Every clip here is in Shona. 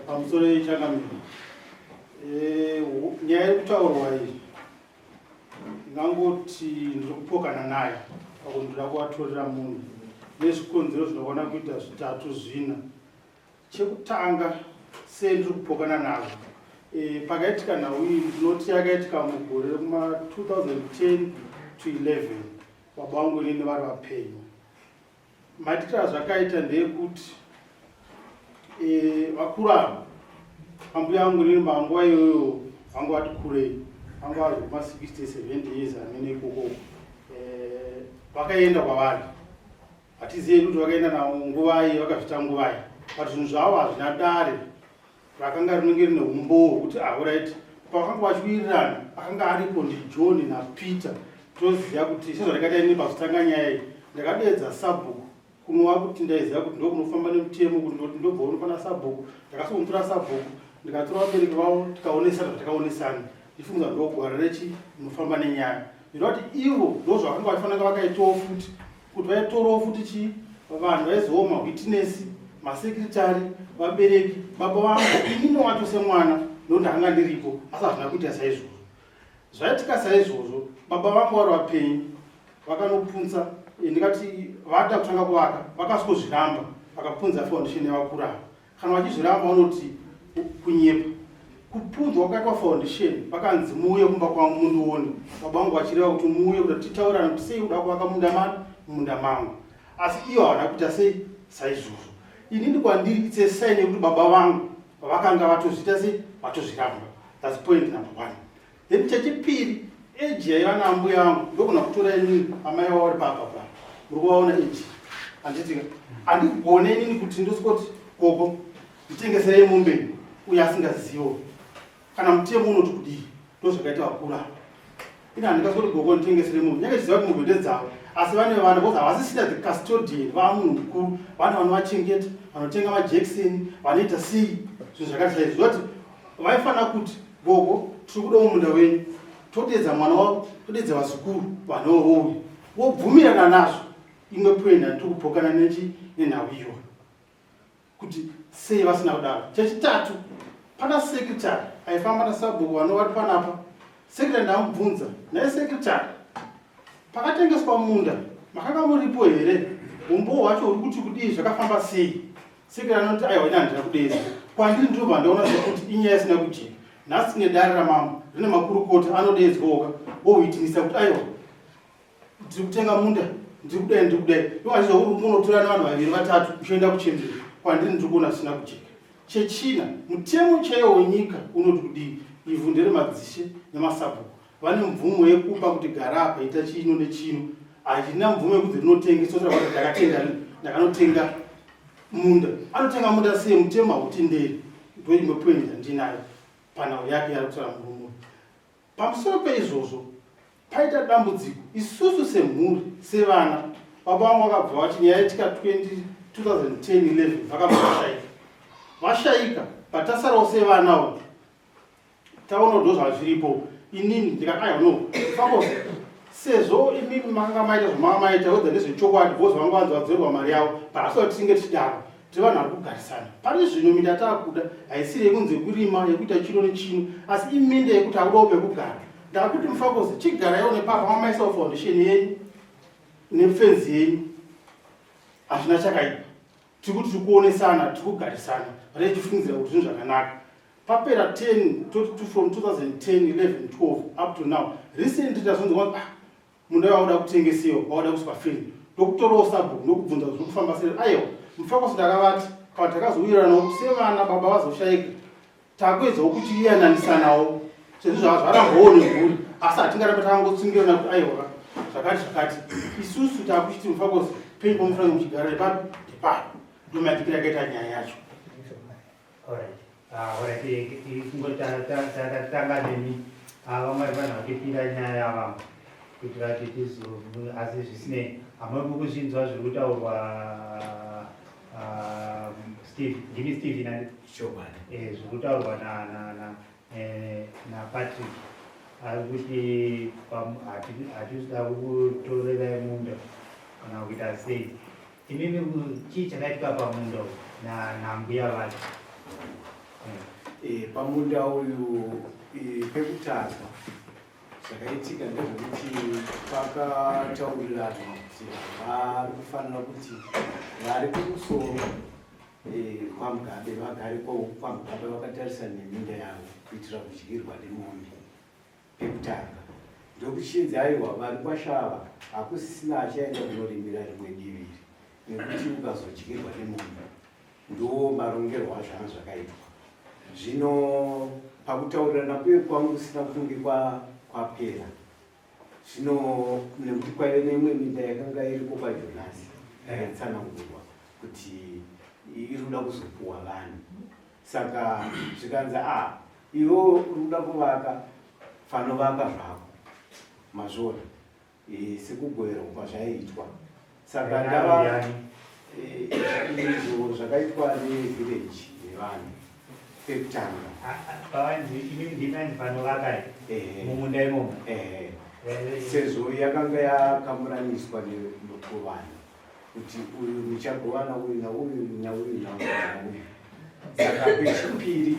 Pamusoro yechangamire, nyaya iri kutaurwa iyi ndingangoti ndiri kupokana nayo pakuti ndoda kuvatorera munhu nezvikonzero zvinokwana kuita zvitatu zvina. Chekutanga, sei ndiri kupokana nazvo? Pakaitika nhau iyi, ndinoti yakaitika mugore rekuma 2010 to 11, baba vangu inini vari vapenyu. Maitikiro azvakaita ndeyekuti vakuru ava, ambuya vangu inini, panguva iyoyo vanga vati kurei, vanga vari kuma 60 70 years amene ikoko. Vakaenda kwavari, hatizivi kuti vakaenda navo nguvai, vakazvita nguvai, but zvinhu zvavo hazvina dare rakanga rinenge rine umbowo hwekuti alright, pavakanga vachiwirirana akanga aripo ndiJohn naPeter. Toziva kuti sezvandakaita ini pazotanga nyaya iyi, ndakadeedza sabhuku kunova kuti ndaiziva kuti ndokunofamba nemutemo, kuti ndoti ndobva uno pana sabhuku. Ndakasomutora sabhuku, ndikatora vabereki vavo, tikaonesana zvatakaonesana, ndifunga ndogwara rechi rinofamba nenyaya. Ndinoda kuti ivo ndo zvavakanga vachifanira vakaitawo futi, kuti vaitorawo futi chi vanhu vaizowo mawitness, masekretary, vabereki, baba vangu, inini wacho semwana ndo ndakanga ndiripo, asi hazvina kuita saizvozvo. Zvaitika saizvozvo, baba vangu vari vapenyu vakanopunza, ndingati vada kutanga kuvaka, vakasvikozviramba, vakapunza foundation yevakuru ava. Kana vachizviramba vanoti kunyepa. Kupunzwa kwakaitwa foundation, vakanzi muuye kumba kwangu mundione, baba vangu vachireva kuti muuye kuti titaurirane kuti sei uda kuvaka munda mani munda mangu, asi iyo havana kuita sei saizvozvo. Inini kwandiri it's a sign yekuti baba vangu vakanga vatozviita sei, vatozviramba. That's point number one. Then chechipiri, age yaiva naambuya vangu, ndogona kutora inini amai vavo vari papa pa muri kuvaona age, handitika handigone inini kuti ndosvikoti gogo nditengeserei mombe uyo asingaziviwo kana mutemo unoti kudii. Ndozvakaita vakuru ava. Ini handingasvikoti gogo nditengeserei mombe, nyange chiziva kuti mombe ndedzavo, asi vane vana because havasisina the custodian, vava munhu mukuru, vane vanovachengeta, vanotenga majekiseni, vanoita sei zvinhu zvakati saizvo. Zvoti vaifanira kuti gogo tiri kudawo munda wenyu, todedza mwana wavo, todedza vazukuru, vanhuvo vouya vobvumirana nazvo. Imwe point handiri kupokana nechi nenhau iyoyo kuti sei vasina kudaro. Chechitatu, pana secretary aifamba nasabhuku vanova vari panapa. Secretary ndamubvunza naye, secretary, pakatengeswa munda makanga muripo here? Umbowo hwacho uri kuti kudii? Zvakafamba sei? Secretary anoti aiwa, ini handina kudedza. Kwandiri ndinobva ndaona sekuti inyaya isina kujeka. Nhasi tine dare ramambo rine makurukota, anodeedzwawoka wowitinisa kuti aiwa, ndiri kutenga munda, ndiri kudai, ndiri kudai. Iwachiza unotora nevanhu vaviri vatatu uchienda kuchemberi. Kwandiri ndiri kuona zvisina kujeka. Chechina, mutemo chaiwo wenyika unoti kudii? Ivhu nderemadzishe nemasabhuku, vane mvumo yekupa kuti gara apa, ita chino nechino. Hachina mvumo yekuti rinotengeswa kuti ndakatenga, ndakanotenga munda. Anotenga munda sei? Mutemo hautenderi. Ndo imwe point yandinayo panhau yake yari kutaura murume. Pamusoro peizvozvo, paita dambudziko isusu semhuri, sevana, baba vangu vakabva vati nyaya yaitika 2010 11, vakabva vashaika. Vashaika, patasarawo sevanawo taona ndo zvazviripo. Inini ndikati aiwa, no fakoze, sezvo imimi makanga maita zvamanga maita, wedza ndezvechokwadi, because vanga vanzi vadzorerwa mari yavo, but asi kuti tinge tichidaro tiri vanhu vari kugarisana. Pari zvino minda taakuda haisiri yekunzi yekurima, yekuita chino nechino, asi iminda yekuti akudawo pekugara. Ndakuti mufakoze chigaraiwo nepapa mamaisawo foundation yenyu nefenzi yenyu, hazvina chakaipa. Tiri kuti tiri kuonesana, tiri kugarisana, vatechifungidzira kuti zvinhu zvakanaka. Papera 10 from 2010 11 12 up to now, recently tazonzwa ah, munda wauda kutengesewa, wauda kuswa feni. Ndokutorawo sabhuku, ndokubvunza zviri kufamba sei. Aiwa mufakosi, ndakavati kana takazowiriranawo sevana, baba vazoshaika, takuedzawo kuti iyananisanawo sezvo zvava zvarambawo nemhuri, asi hatingarambe takangotsungirana kuti aiwa zvakati zvakati. Isusu takuchiti mufakosi penyu pamufanira muchigara nepapi ndepapi. Ndomaitikiro yakaita nyaya yacho. Tanga nemi vamwe vanhu vachipinda nyaya yavamwe kuitira kuti tizo, asi zvisinei hamuri kukuzvinzwa zviri kutaurwa. Steve, ndimi Steve nani? Chokwadi. Zviri kutaurwa naPatrick, ari kuti hatisi kukutorerai munda kana kuita sei. Imimi chii chakaitika pamunda uyu nambuya vacho? Eh, pamunda uyu eh, pekutanga zvakaitika ndezvekuti pakatauriranwa kuti vari kufanira kuti vari kumusoro eh, kwamugabe vagare kwamugabe vakatarisa neminda yavo kuitira kudyirwa nemombe pekutanga ndokuchinzi aiwa vari kwashava hakusisina achaenda kunorimira rimwe divi iri nekuti ukazodyirwa nemombe ndo marongerwo azvanga zvakaitwa zvino pakutaurirana kuye kwangu kusina kunge kwapera zvino nekuti kwaive neimwe minda yakanga iriko kwajonasi yaitsanangurwa kuti iri kuda kuzopuwa vanhu saka zvikanzi a ah, iwe uri kuda kuvaka fanovaka zvako mazviona e, sekugoverwa kwazvaiitwa saka ndava e, izvo zvakaitwa nevillage nevanhu pekutanga mumunda imomo sezvo yakanga yakamuraniswa nekuvanhu kuti uyu muchagovana uyu nauyu nauyu nauyu nauyu saka pechipiri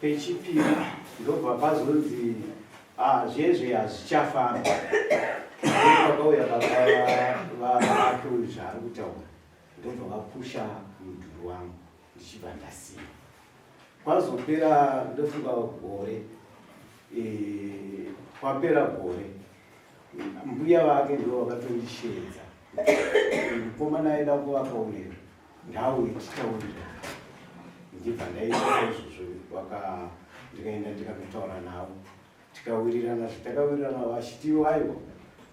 pechipiri ndobva pazonzi ah, zvezve hazvichafamba pakauya baba vake uyu zvaari kutaura ndobva vapusha mudhuri wangu ndichibva ndasiya kwazopera ndofunga gore eh, kwapera gore mbuya vake ndo vakatondisheedza mukomana aida kuvaka uye ndauye titaurira ndibva ndaita saizvozvo waka ndikaenda ndikanotaura navo tikawirirana zvatakawirirana vachitiwo aiwa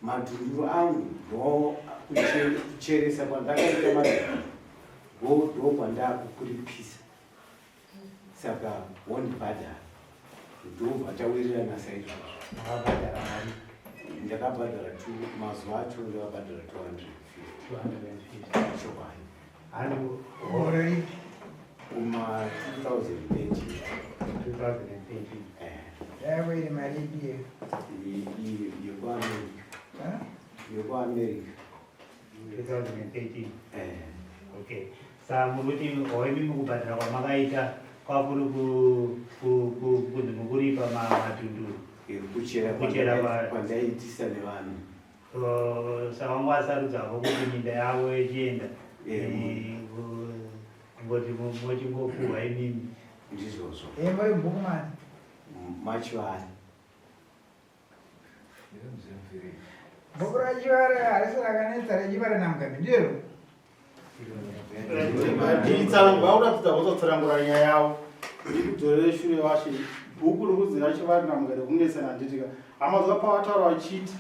madhunduru angu ndo kucheresa kwandakaita madhunduru ndo kwandakukuripisa saka wondibhadhara ndobva tawirirana saizvozvo ndakabhadhara mazuva acho ndakabhadhara 250 chokwadi gore ripi kuma 2013 2013 yaive iri mari ipi iyo yekuamerica yekuamerica 2013 okay saka muri kuti hoimi mukubhadhara kwamakaita kwakuri kunzi mukuripa matunduru kuchera kwandaiitisa nevanhu saka vanga vasarudzavo kuti minda yavo ichienda kungoti mochingopuhwa imimi ndizvozvo muri bhukumani machivari Bhuku raChivare harisi rakanetsa rechivare naMugabe ndiro. Nditsanangura vakuratidza kuzotsanangura nyaya yavo ndikudzorere shure vashe bhuku rokunzi raChivare naMugabe kunetsana handitika hama dzakapavataura vachiti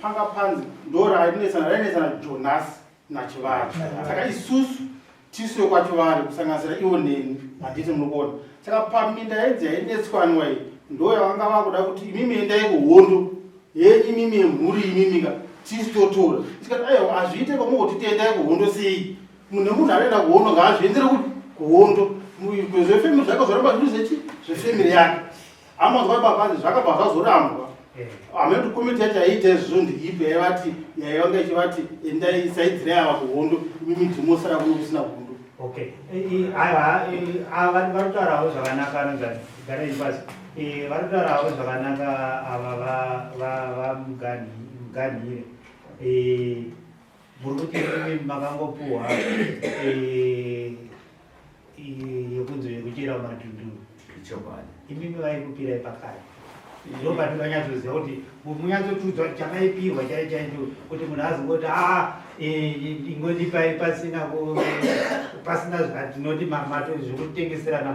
panga panzi ndorainetsana rainetsana Jonasi naChivari saka isusu tisu yekwachivari kusanganisira iwo neni handiti muri kuona saka paminda yainzi yainetswanwa iyi ndo yavanga vakuda kuti imimi endai kuhondo yenyu imimi yemhuri imimika tisu totora tikati aiwa hazviite kwamungoti tiendai kuhondo sei munhu nemunhu anoenda kuhondo ngaazviendere kuhondo zvefemiri zvake zvoramba zviri zvechi zvefemiri yake Amanzwa baba hanzi zvakabva zvazorambwa. Eh. Hameno kuti komiti yacho yaiita izvozvo ndeipi yaivati yaivanga ichivati endai saidzirai ava kuhondo imimi ndimosara kuno kusina hondo. Okay. Aiwa ava vari kutaurawo zvakanaka anonzani garai pasi. Vari kutaurawo zvakanaka ava vamuganhire. Muri kuti imimi makangopuhwa yekunzi yekuchera matunduru Ichokwadi. Imimi vaikupirai pakare ndo patinonyatsoziva kuti munyatsotiudza kuti chamaipirwa chai chaicho kuti munhu azongoti a ah, e, ingondipai pasina pasina zvatinoti zvekutengeserana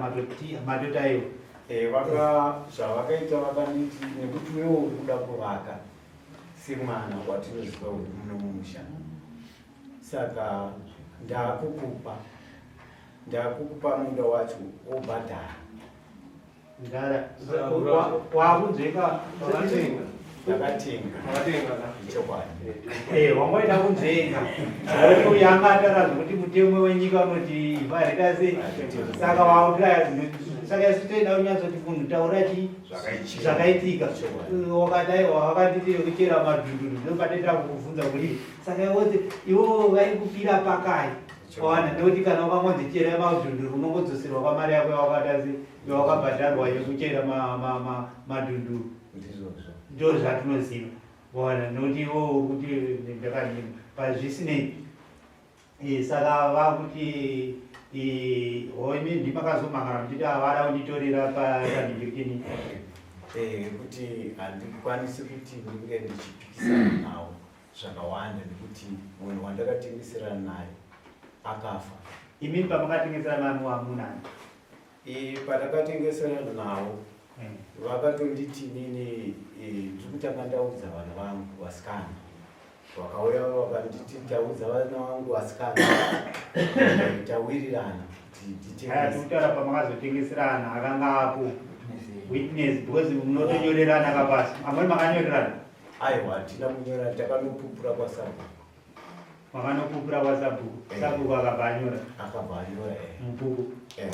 matotaiwo eh, vaka zvavakaita vakanditi nekuti wewo uri kuda kuvaka semwana watinoziva uri muno mumusha saka ndakukupa ndakukupa munda wacho wobhadhara ndara wakunzveka ndakatenga chokwadi eh, wangoenda kunzvenga uyu anga atara zvekuti mutemo wenyika unoti imba rita sei saka wakuti saka isu toenda kunyatsoti munhu taura chi zvakaitika wakadai wakanditi yekuchera madhundundu ndopatoita kukubvunza kuti saka iwote iwo vaikupira pakai. Waona nekuti kana ukangonzi chera madhunduru unongodzoserwa kwamari yako yawakatasi yawakabhadharwa yekuchera madhunduru. Ndizvozvo. Ndo zvatinoziva. Waona nekuti iwo uri kuti ndakanyima. Pazvisinei. Eh, saka vakuti eh, hoimi ndimakazomhangana muchiti havada kunditorera panhingirikini. Eh, kuti handikwanisi kuti ndinge ndichipikisana nawo zvakawanda nekuti munhu wandakatengeserana naye akafa. Imimi pamakatengeserana nani wamunani? E, patakatengeserana nawo vakatonditi inini e, ndiri kutanga ndaudza vana vangu vasikana vakauya vakanditi taudza vana vangu vasikana tawirirana kuti nditengese. Kutaura pamakazotengeserana akanga apo witness because munotonyorerana kapasi amweni makanyorerana. Aiwa, hatina kunyora, takanopupura kwasabhuku. Makanopupura kwasabhuku? Eh. Sabhuku akabva anyora? Akabva anyora, eh. Mubhuku? Eh.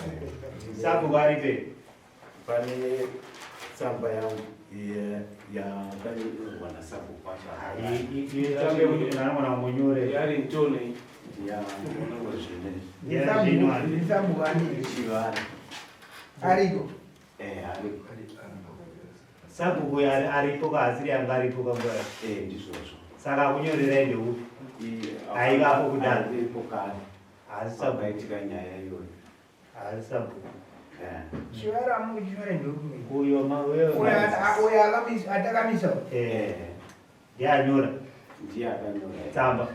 Sabhuku aripe? Pane tsamba yangu yakanyorwa nasabhuku wacho. Itambe kuti munhu anogona kungonyore. Yari ntone. Ndisabhuku ani? Chivara. Ariko. Eh, ariko. Sabhuku aripo kaasiri anga aripo kanguva? Eh, ndizvozvo. Saka kunyorerai ndeupi? Aivapo kudhara? Aivapo kare. Haasi sabhuku. Pakaitika nyaya iyoyo. Haasi sabhuku. Eh. Chivara muchinyore ndeupi? Uyo ma uyo. Uyo atakamisa. Eh. Ndiye anyora. Ndiye akanyora. Tsamba.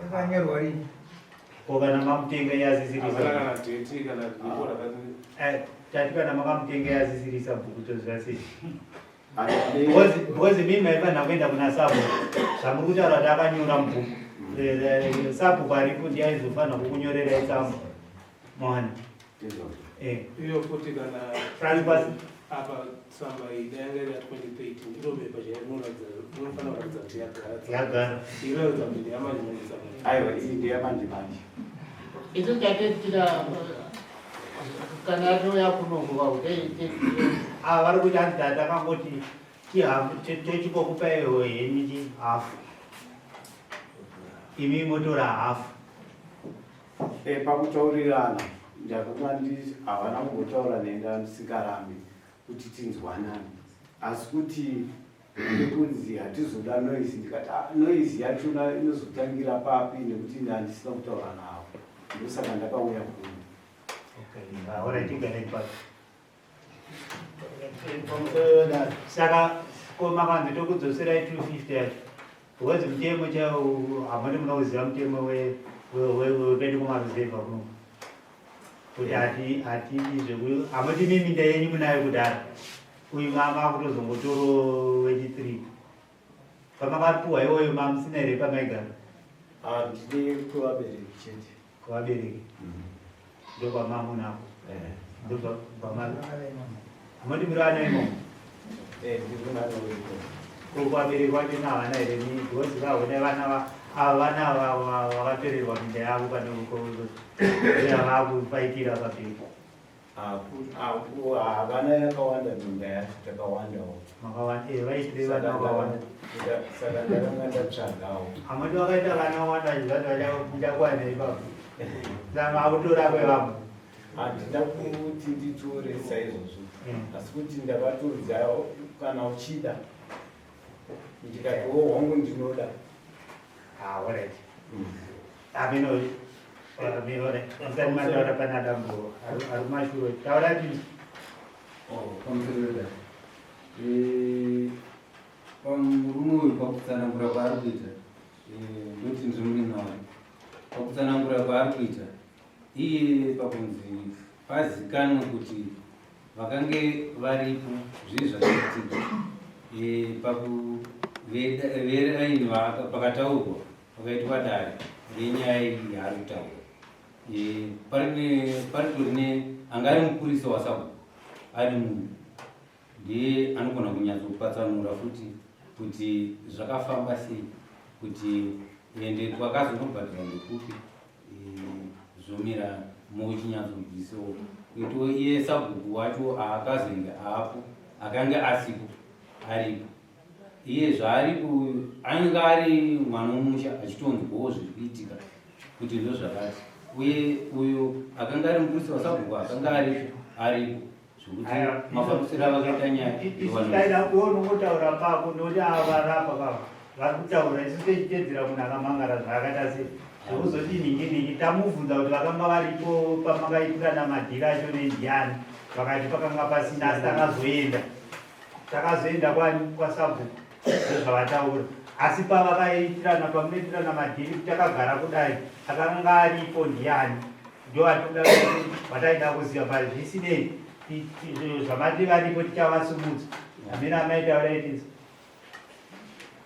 Yakanyorwa rini? Ko kana mamutenga yasisiri Havana kana date kana ripo rakati. Eh, tati kana makamutenga yasisiri sabhuku toziva sei? Handidi- Because mimi maifanira kuenda kuna sabhuku. Zvamuri kutaura kuti akanyora mubhuku. Sabhuku aripo ndiye aizofanira kukunyorerai tsamba. Maona? Ndizvozvo. Eh. Iyo futi kana Frank pasi. Apa tsamba iyi dai yanga iri ya 2013 inobepa chaiyo inoratidza inofanira kuratidza kuti yagara. Yagara. Inoratidza kuti ndeyamanje manje tsamba. Aiwa, iyi ndeyamanje manje. Isu tatitira kana atouya kunokuva kuti Ava vari kuti hanzi takangoti chihafu tochikokupa iwewe henyu chi hafu. Imi motora hafu. Eh, pakutaurirana ndakanga ndi havana kumbotaura nenda ndisingarambi kuti tinzwanane, asi kuti nekunzi hatizoda noise, ndikati, "Ah, noise yachona inozotangira papi nekuti ndandisina kutaura navo, ndosaka ndakauya kuno." Okay, alright, igare ipapo. Saka ko makanzi tokudzoserai 250 yacho because mutemo chaiwo hamuni munouziva mutemo wepedu kumaruzevha kuno kuti hatidi zveku hamuti miminda yenyu munayo kudhara uyu makutozongotoro wechi3 pamakapuwa iwoyo mamusina here pamaigara? Ah, ndine kuvabereki chete. Kuvabereki ndokwamamunako? Eh. Ndokwama hamuti muri vana imomo? Eh, ndiri mwana weiko. Ko kuvabereki vacho navana here? Because vaona vana ava vana vakatorerwa minda yavo kana vakufaitira pabheki. Havana yakawanda minda yacho, takawandawo. Makawanda, eh, vaitire vana vakawanda. Saka ndakanga ndatsvagawo. Hamati vakaita vana vakawanda vati vachakuwana ipapo saka makutora kwevamwe. Handina kuti nditore saizvozvo, asi kuti ndakatoudza kana uchida, ndikatiwo hwangu ndinoda. Ah, alright. Ameno musati mataura pana dambo ari kumashure, taura ti. Pamusoro wedare, pamurume uyu pakutsanangura kwaari kuita, ndoti ndiri murimi wake, pakutsanangura kwaari kuita iye pakunzi pazikanwe kuti vakange varipo zvii zvakaitika pakuveraini pakataurwa pakaitwa dare renyaya iyi yaari kutaura, paritori ne anga ari mupurisa wasabhuku ari munhu ndiye anogona kunyatsopatsanura futi kuti zvakafamba sei kuti ende kwakazonobhadhara ndekupi, zvomira muchinyatsonzwisiwo kuitiwo iye sabhuku wacho aakazenge aapo akange asipo aripo iye zvaaripo uyu anenge ari mwana womusha achitonzwawo zviri kuitika kuti ndo zvakati. Uye uyo akanga ari mupurisa wasabhuku akanga ari aripo zvekuti mafambisiro avakaita nyaya. Isu taida kuona unongotaura pako nokuti ava varapa baba vari kutaura isu techitedzera munhu akamangara zvaakaita sei zvekuzoti nhingi nhingi tamubvunza kuti vakanga varipo pamakaitirana madhiri acho nendiani vakati pakanga pasina asi takazoenda takazoenda kwani kwasabhuku ndozvavataura asi pavakaitirana pamunoitirana madhiri takagara kudai akanga aripo ndiani ndovatinoda vataida kuziva but zvisinei zvamati varipo tichavasumudza amene amaitaura itizi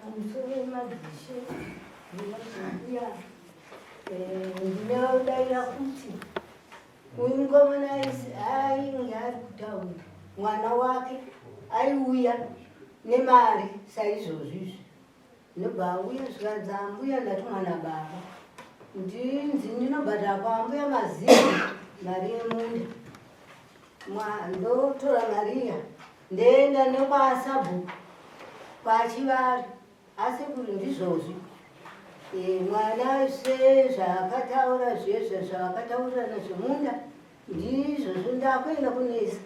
Pamusoro wemadzishe nemadzimbuya ndinodaira kuti uyu mukomana ainge ari kutaura mwana wake aiuya nemari saizvozvi izvi ndobva auya zvikanzi ambuya ndatumwa nababa ndinzi ndinobhadhara kwaambuya mazii mari yemunda Ndotora mari iya ndoenda nekwasabhuku kwachivari asi kuri ndizvozvi e, mwana sezvaakataura zvezve zvavakataurirana zvemunda ndizvozvo ndakuenda kunesa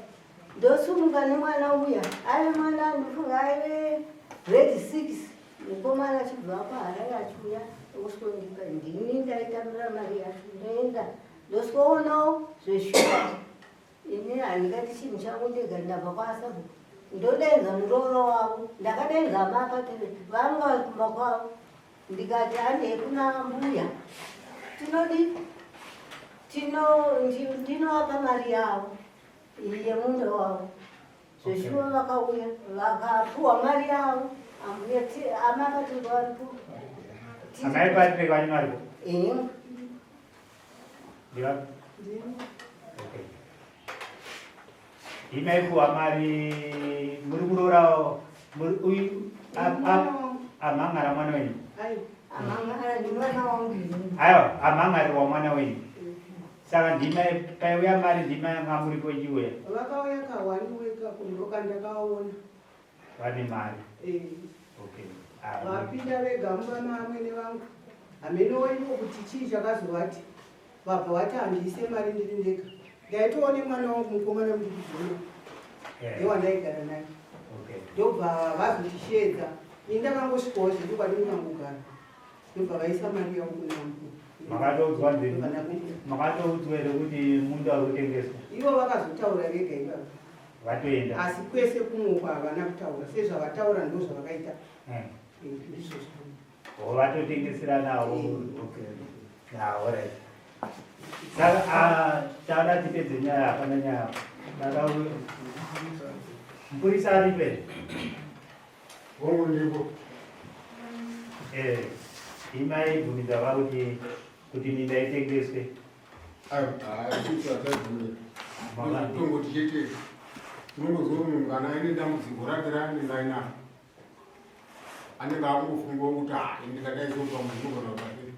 ndosumuka nemwana uya aive mwana ndofunga aive grade six mukomana achibva kwaharare achiuya osondipa ndini ndaitambira mari yacho ndoenda ndosoonawo zveshuwa ini handingati chinhu changu ndega ndabva kwasabhuku ndodaidza muroora wavo ndakadaidza amapatire vanga vari kumba kwavo ndikati handei kuna mbuya tinodi tino ndinovapa mari yavo iyi yemunda wavo zveshuwa vakauya vakapuwa mari yavo ambuya amapatire varipo amai patire vanyu varipo Ndiva? Okay. Imaipuwa mari muri kuroora muri uyu amhangara mwana wenyu. Amhangara ndi mwana wangu. Aiwa, amhangari wa mwana wenyu. Saka ndima paiuya mari ndima yanga muripo ichiuya. Vakauya kahwani weka kundoka ndakaona. Vane mari. Eh. Okay. Ah, Vapinda vega mumba maamwene vangu. Hameno ivo kuti chii chakazovati. Vabva vati handiise mari ndiri ndega. Ndaitoone mwana wangu mukomana mudiki zvino. Eh. Ndewandaigara naye. Okay. Ndobva vazotisheedza. Ini ndakangosvikawo zvechokwadi ndikangogara. Ndobva vaisa mari yavo kuna mukuru. Makatoudzwa nzini? Makatoudzwa here kuti munda uri kutengeswa? Ivo vakazotaura vega ivavo. Vatoenda. Asi kwese kumwe uko havana kutaura sezvavataura ndozvavakaita. Eh. Eh, ndizvozvo. Oh, vatotengeseranawo. Okay. Ah, all right. Saka ah, tada tipedze nyaya hapana nyaya. Saka mupurisa aripo here? Hongu ndipo. Eh, imai bvumidza va kuti kuti minda itengeswe. Tongoti chete unongozwa munhu kana aine dambudziko rake raanenge ainaro anenge akungofungawo kuti ah, ndikadai so pamwe ndinogona kuti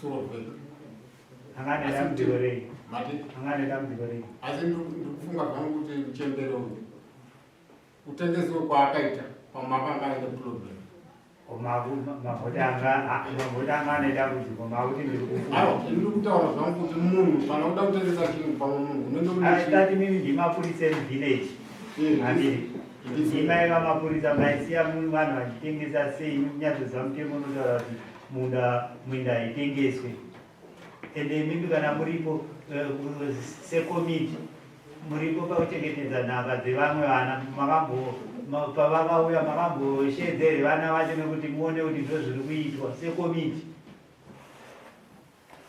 sorovheka. Anga ane dambudziko rei? Mati? Anga ane dambudziko rei? Asi ndikufunga zvangu kuti muchembere uyu kutengeswa kwaakaita pamwe akanga aine problem. Mavhoti anga ane dambudziko makuti ndiri kufunga. Ndiri kutaura zvangu kuti munhu kana uda kutengesa chinhu pamwe munhu unenge une Tati mimi ndimapurisa emuvillage. Handiri. Ndimai vamapurisa maisiya munhu vanhu vachitengesa sei kunyatsoziva mutemo unotaura kuti munda minda haitengeswe. Ende imimi kana muripo eh, sekomiti muripo pakuchengetedza nhaka dzevamwe vana makambo pavakauya makambosheedzere vana vacho nekuti muone kuti ndo zviri kuitwa sekomiti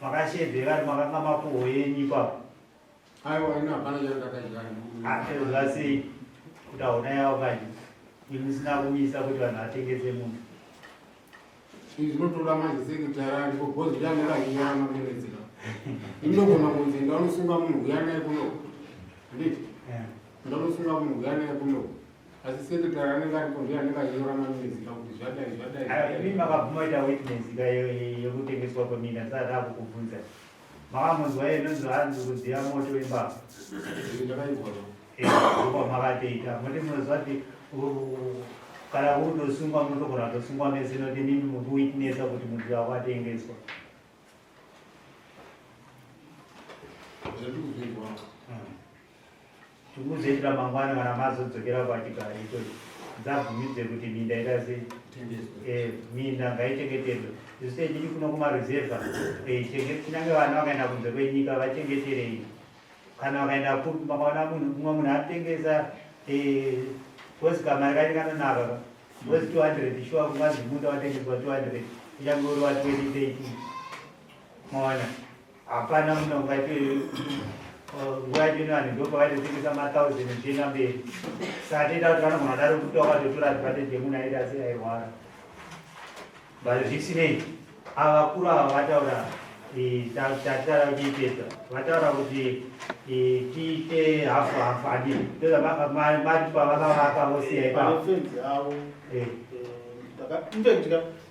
makasheedzere vari makanga mapuhwo yenyu ipapo aiwa ini hapana chandakadya sei kuti hauna yavo kani imi musina kumisa kuti vanhu vatengese munhu Izvi zvinotoda manje secretary aripo because ndiye anenge achinyora maminutes ka. Inogona kunzi ndanosunga munhu uya naye kuno. Handiti? Ndanosunga munhu uya naye kuno. Asi secretary anenge aripo ndiye anenge achinyora maminutes ka kuti zvadai zvadai. Ayo, imi makabvuma kuita witness ka yekutengeswa kweminda ndisati akukubvunza. Makamunzwa iye inonzi hanzi kudziya moto wembavha. Ndakainzwa. Makatoita muti munoziva kuti kana kutosungwa munotogona kutosungwa mese noti mimi mukuwitnessa kuti munhu wako atengeswa. Ndandikuzvinzwawo. Tikuzoitira mangwana kana mazodzokera pachigaro ichocho dzabvumidze kuti minda ita sei eh, minda ngaichengetedzwe isu techiti kuno kumaruzevha eh, kunyange vana vakaenda kunze kwenyika vachengeterei kana vakaenda kupi makaona munhu mumwe munhu atengesa eh, kozi kamari kacho kanonaka ka kozi 200 shuwa kungazi munda watengeswa 200 kunyange uri wa 2013 maona Hapana munhu ungaite nguva yacho ino vanhu ndopavaitotengesa mathousand zvichienda mberi saka toita kuti vanogona daro kuti wakatotora advantage yemunhu aita asi airwara but zvisinei ava vakuru ava vataura tatara kuchiipedza vataura kuti tiite hafu hafu handii mari pavakavaka vosiya ipapo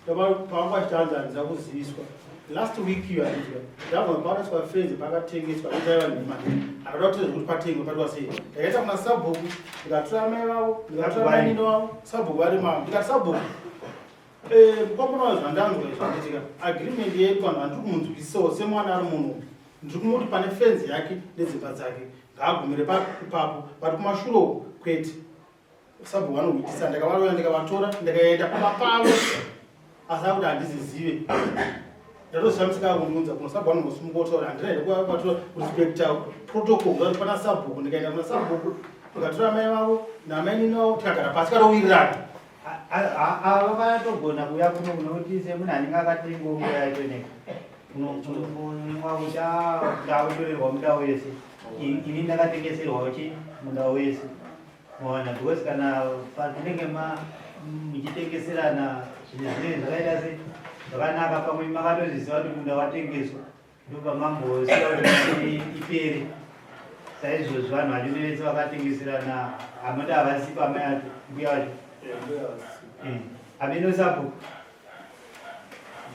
Pavanga vachitanza handina kuziviswa last week iyo handidya ndabva pakaiswa fenzi pakatengeswa itaiva nhema akada kuti zvekuti patengwe patwa sei ndakaita kuna sabhuku ndikatora mai vavo ndikatora mainini vavo sabhuku vari mavo ndikati sabhuku eh, mukwamuna wayo zvandanzwa izvi handitika agreement yedu vanhu vandiri kumunzwisisawo semwana ari munhu ndiri kumuti pane fenzi yake nedzimba dzake ngaagumire ipapo but kumashure uku kwete Sabhuku vanohwitisa ndakavaroya ndikavatora ndikaenda pamba pavo asi akuti handizizive ndatoshamisika kundiunza kuno sabhuku vanongosimuka kutaura handina here kuvatora kurespecta protocol kuti pana sabhuku ndikaenda kuna sabhuku ndikatora mai vavo namainini vavo tikagara pasi katowirirana ava vanatogona kuuya kuno kunokuti semunhu anenge akatenga nguva yacho neka unowakuti ndakutorerwa munda wese ini ndakatengeserwawo chi munda wese Maona because kana patinenge ma muchitengeserana zvinhu zvinenge zvakaita se zvakanaka pamwe makatozviziva kuti munda watengeswa ndopamambosiya kuti ipere saizvozvi vanhu vacho nevese vakatengeserana hamada havasipo amai acho mbuya vacho eh, ameno sabhuku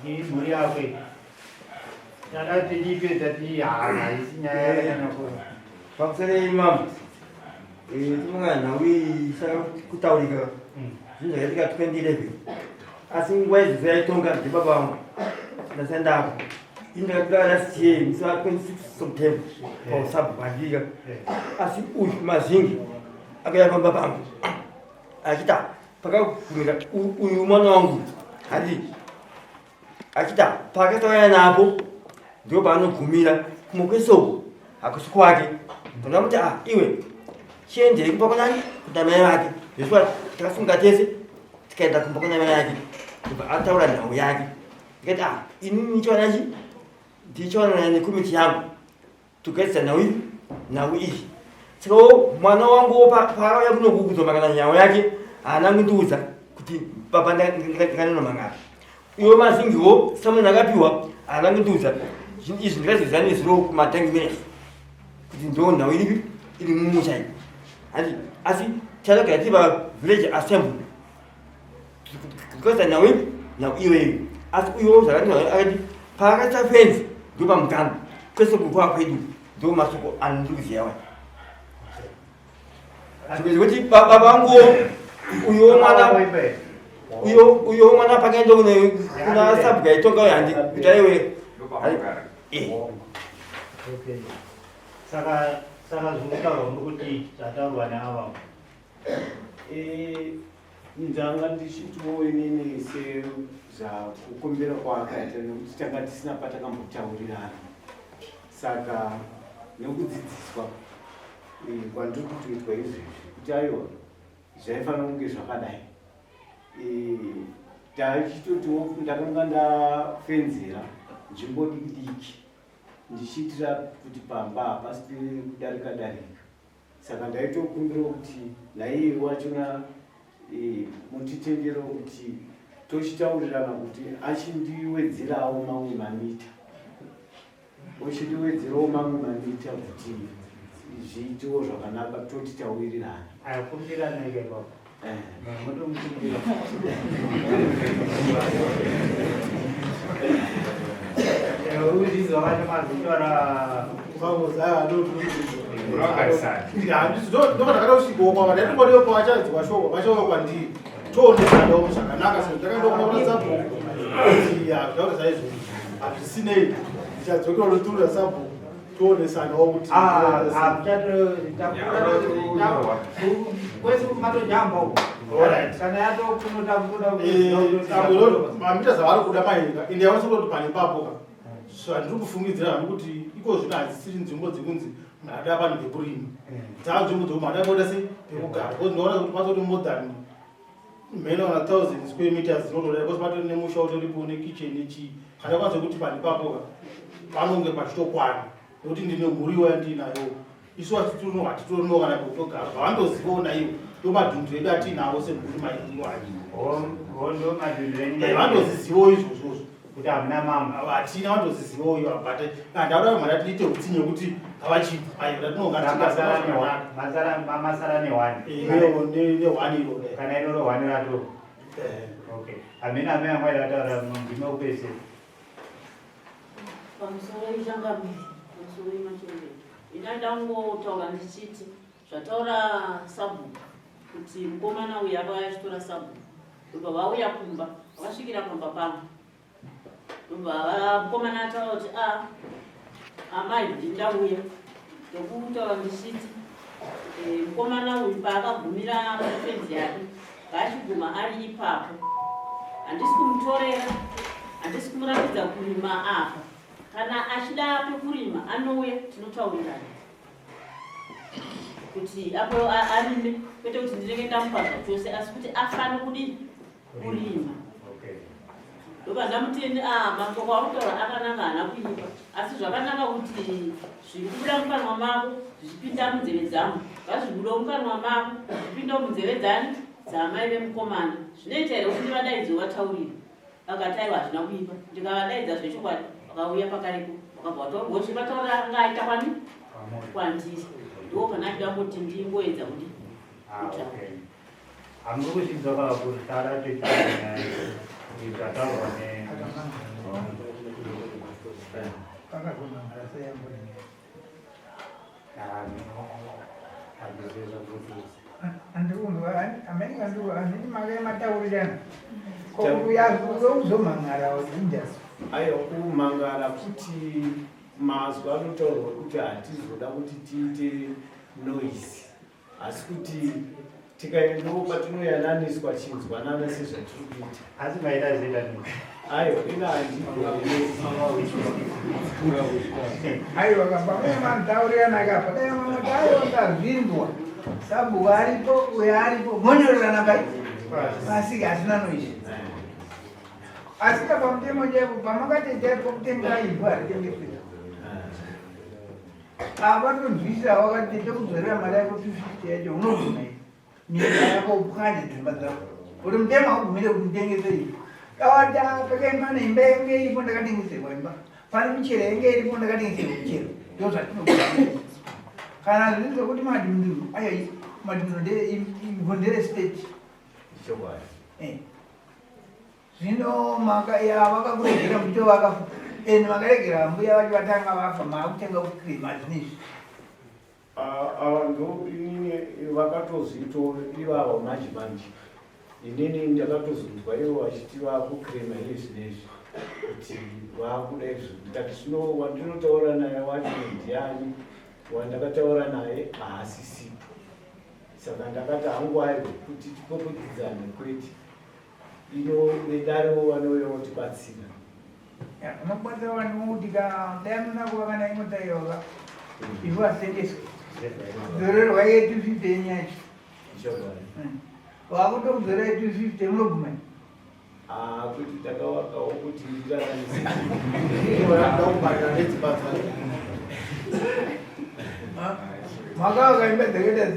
Mhuri yako iyi. Tada tichipedza ti haisi nyaya yakanyanya kura. Pamusoro imambo. Eh, tinonga nhau iyi isaka kutaurika. Zvinhu zvakaitika 2011. Asi nguva idzodzo yaitonga ndibaba vangu. Ndasenda apo. Ini ndakatora last year musi wa 26 September pausabhuku andika. Asi uyu mazingi akauya pamba pangu. Achita pakagumira uyu mwana wangu handi achita paakatauya napo ndipo paanogumira kumwe kwese uku hakusi kwake ndona kuti ah iwe chiendei kumba kwanani kuna mai vake zveshuwa takafunga tese tikaenda kumba kuna mai vake ndobva ataura nhau yake ndikati ah inini ndichaona chi ndichaonana nekomiti yangu Tugadzisa nhau iyi nhau iyi sakawo mwana wangu paakauya kunoku kuzomangana nhau yake haana kundiudza kuti baba ndakanonomangana iwo mazingiwo samunhu akapiwa haana kundiudza zvinhu izvi ndikazoziva nezuro kumatangi minutes kuti ndo nhau iripi iri mumusha iyi handi asi chadagara tiri pavillage assembly because nhau ipi nhau iyoyo asi uyo zvakanaka akati paakaita fenzi ndo pamugano kwese kukwa kwedu ndo masoko anondiri kuziva wani zvekuti baba vangu uyo mwana uyo uyo mwana pakaenda kuna sabhuka itonga uyo handi kuti aiwe eh. saka saka zvinotaurwa muri kuti zvataurwa neava Eh, ndanga ndichitiwo inini sezvakukumbira kwaakaita nekuti tanga tisina patakambotaurirana saka nekudzidziswa eh, kwandiri kutoitwa izvezvi kuti aiwa zvaifanira kunge zvakadai eh, tachitotiwo ndakanga ndafenzera nzvimbo diki diki ndichiitira kuti pamba hapasi kudarika darika Saka ndaitokumbirawo kuti naiye wachona e, mutitenderawo kuti tochitaurirana kuti achindiwedzerawo mamwe mamita ochindiwedzerawo mamwe mamita kuti zviitewo zvakanaka toti tawirirana. Akumbirana ipapo. Eh. Motomukumbira. Uzizi wakati mazitaura ndokandakatosvikawo shoko vachauya kwandiri toonekanawo zvakanaka sezvo ndakaenda kuna sabhuku kuti hazvitaura saizvozvo hazvisinei ndichadzokera kunoturira sabhuku. Toonesanawo kuti kwese matojamba uko kana yatokunotakuda mamita zvavari kuda maenga ende yaonesa kuti pane ipapo ka zvandiri kufungidzira hangu kuti iko zvino hadzisiri nzvimbo dzekunzi mhada vanhu vekurima dzaa nzvimbo dzeku mhada voda sei pekugara because ndaona kuti patoti more than mheno kana 1000 square meters dzinotoda because patori nemusha utoripo nekitchen nechii kana kwanza kuti panhu ipapo ka panonge pachitokwana nekuti ndine mhuri yandinayo isu hatitorino hatitorino kana pekutogara zvavandozivawo naivo ndomadhundiro edu atiinawo semhuri maiiwayo vandozizivawo izvozvozvo kuti hamuna mambo hatina vandozizivawo ivo but handauda mhana tiite utsinye kuti havachibva aiwa tatinongamasara nehwani nehwani iro kana iroro hwani rato okay hamene amai angu aida kutaura ndime kupedzisira Pamusoro ichangamire, pamusoro imachembere. Ina ndangotaura ndichiti zvataura sabhuku kuti mukomana uyu akauya achitora sabhuku ndobva vauya kumba vakasvikira pamba pangu ndobva mukomana ataura kuti a ah, amai ndindauya ndokutaura ndichiti eh, mukomana uyu paakagumira pafenzi yake Ngaachiguma ari ipapo. Handisi kumutorera, handisi kumurambidza kurima apa. Kana achida pekurima anouya tinotaurirana kuti apo arime, kwete kuti ndinenge ndamupa zvachose, asi kuti afane kudii kurima. Ndobva ndamuti ah, mashoko auri kutaura akanaka haana kuipa, asi zvakanaka kuti zviri kubuda mukanwa mako zvichipinda munzeve dzangu, ngazvibudewo mukanwa mako zvichipindawo munzeve dzani dzaamai vemukomana. Zvinoita here kuti ndivadaidze uvataurire? Vakati aiwa hazvina kuipa. Ndikavadaidza zvechokwadi vakauya pakarepo vakabva vataura because vataurira akanga aita kwani kwandiri. Ndipo pana achida kuti ndingoedza kuti ah, okay. Hamuri kuzvinzwa kavakuru tara toita zvataurwa ne Aiwa kumangara kuti mazwi anotaurwa kuti hatizoda kuti tiite noise asi kuti tikaendawo patinoyananiswa chinzwanana sezvatiri kuita asi maita zita aiwa ina handigoni aiwa kamba mune mantaurirana kapa dai mamoti aiwa ndazvinzwa sabhuku aripo uyo aripo monyorerana pai pasi hazvina noizvi asi ka pamutemo chaipo pamakati chaipo kutenga ivhu haritengeswi Avatonzwisisa vakati tekudzorera mari yako 250 yacho unogona here? Nyika yako upwanye dzimba dzako. Kuti mutemo haugumire kuti nditengese iyi. Kawata pakaimba neimba yange iripo ndakatengeserwa imba. Pane michero yange iripo ndakatengeserwa michero. Ndozvatinokuita. Kana zviri zvekuti madhunduru ayo madhunduru ivhu ndere state. Chokwadi. Eh. Zvino maka ya vakakuregera muto vakafa. And makaregera mbuya vacho vatanga vafa maakutenga kukrema zvinezvi. Ava ndo inini vakatozviito ivava manje manje. Inini ndakatozonzwa ivo vachiti vakukrema iye zvinezvi kuti vakuda izvo. Ndikati zvino wandinotaura naye wacho ndiani wandakataura naye haasisipo. Saka ndakati hangu aiwa kuti tipopotedzane kwete. Ino vedarewo vanouya votibatsira. Unobatsira vanhu kuti ka dai muna kuva kana imota iyoka ivhu asitengeswe dzorerwa ye 250 yenyu yacho wakutokudzorera 250 munoguma Ah, kuti takawakawo kuti ndiraramise. Makawaka imba dzakaita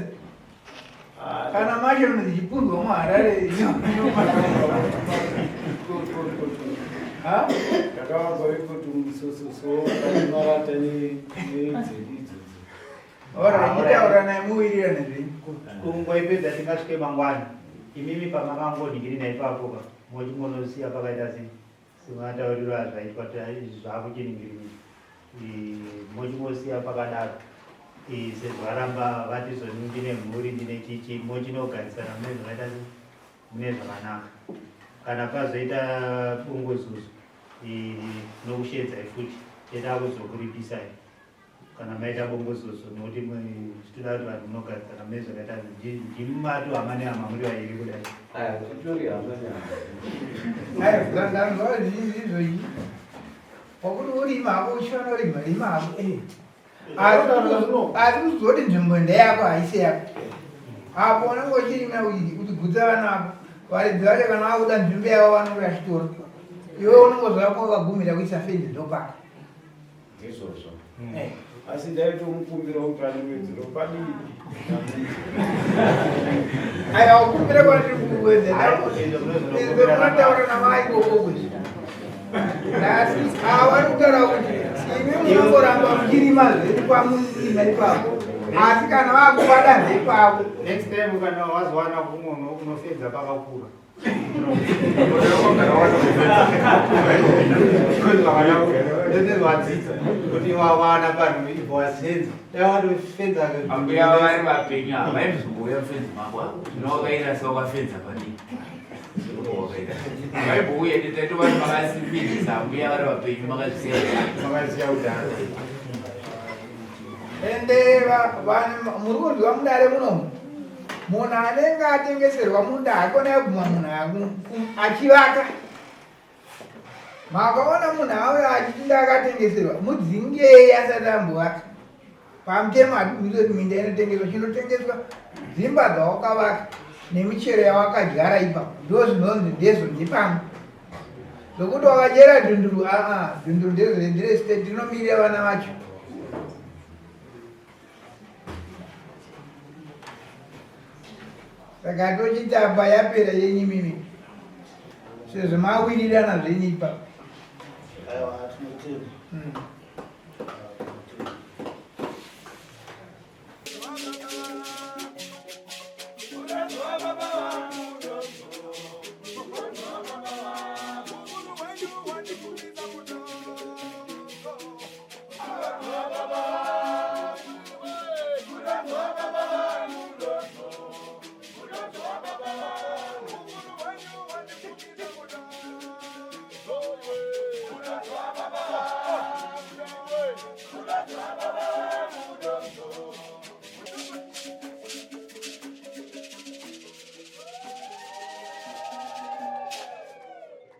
kana macho dzichipundwa muharare ndakavagwa kuti musososo marata nedzedu idzodzo itaura naye muwirirane zvenyu kungoipedza tingasvike mangwana imimi pamakangoningirina ipapo ka mochingonosiya pakaita sei Sematauriro azvaitwa zvakuchiringirira mochingosiya pakadaro sezvo varamba vati zvoni ndine mhuri ndine chichi mochinogarisana mune zvakaita mune zvakanaka kana pazoita bunguzuzu nokushedzai futi teda kuzokuripisai. Kana maita bongozozo nokuti toda kuti vanhu munogadzana mune zvakaita ndimi mato hama nehama muri vairi kudai. Aya titori hama nehama. Ayo ndanzwa izvozvi. Wakuti urima hako uchifanira urima rima hako. Eh. Asi kuzoti nzvimbo ndeyako haisi yako. Apo unenge uchirima uchigutsa vana vako. Varidzi vacho kana vakuda nzvimbo yavo vanenge vachitora. Iwe unenge zvako wakagumira kuisa fenzi ndopaka. Ndizvozvo. Eh. Asi ndaitomukumbira kuti andiwedzere padiki. Aiwa kukumbira kwandiri kuwedzera. Izvo munotaura namai ikoko kuti. Asi ava vari kutaura kuti imi munongoramba muchirima zvenyu kwamurima ipapo. Asi kana vakupada zvepapo. Next time kana wazowana kumwe unofedza pakakura. Kuti wawana vanhu ibva wasenza dai watofenza ambuya vari vapenyu ava vaimbozouya mufenzi mako zvino wakaita sewakafenza padii vaimbouya taitova makasipinzisa ambuya vari vapenyu makazvisiya makazvisiya kudhara Ende vanhu muri kunzwa mudare munomu munhu anenge atengeserwa munda haikona yoguma munhu achivaka makaona munhu auya achiti ndakatengeserwa mudzingei asati ambovaka pamutemo hatibvunze kuti minda inotengeswa chinotengeswa dzimba dzawakavaka nemichero yawakadyara ipapo ndo zvinonzi ndezvo ndepano zvokuti wakachera dhunduru aa dhunduru ndezve state rinomirira vana vacho saka tochitamba yapera yenyu mimi sezvo mawirirana zvenyu ipapo.